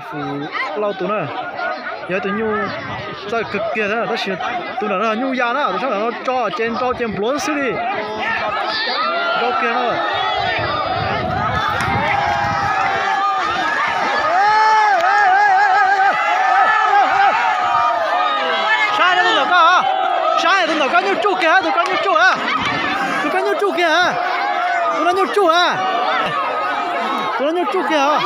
Fu Lauj tus na, yog tus nyuj txawj kawg kiag thiab, tab sis tus ntawm no nyuj ya na, tus sab ntawm no tso ces nrau ces npluav xwb li. Nrau kiag no. Saib tus ntawm koj, saib tus ntawm koj nyuj tsuj kiag, tus koj nyuj tsuj, tus koj nyuj tsuj kiag, tus no nyuj tsuj, tus no nyuj tsuj kiag os.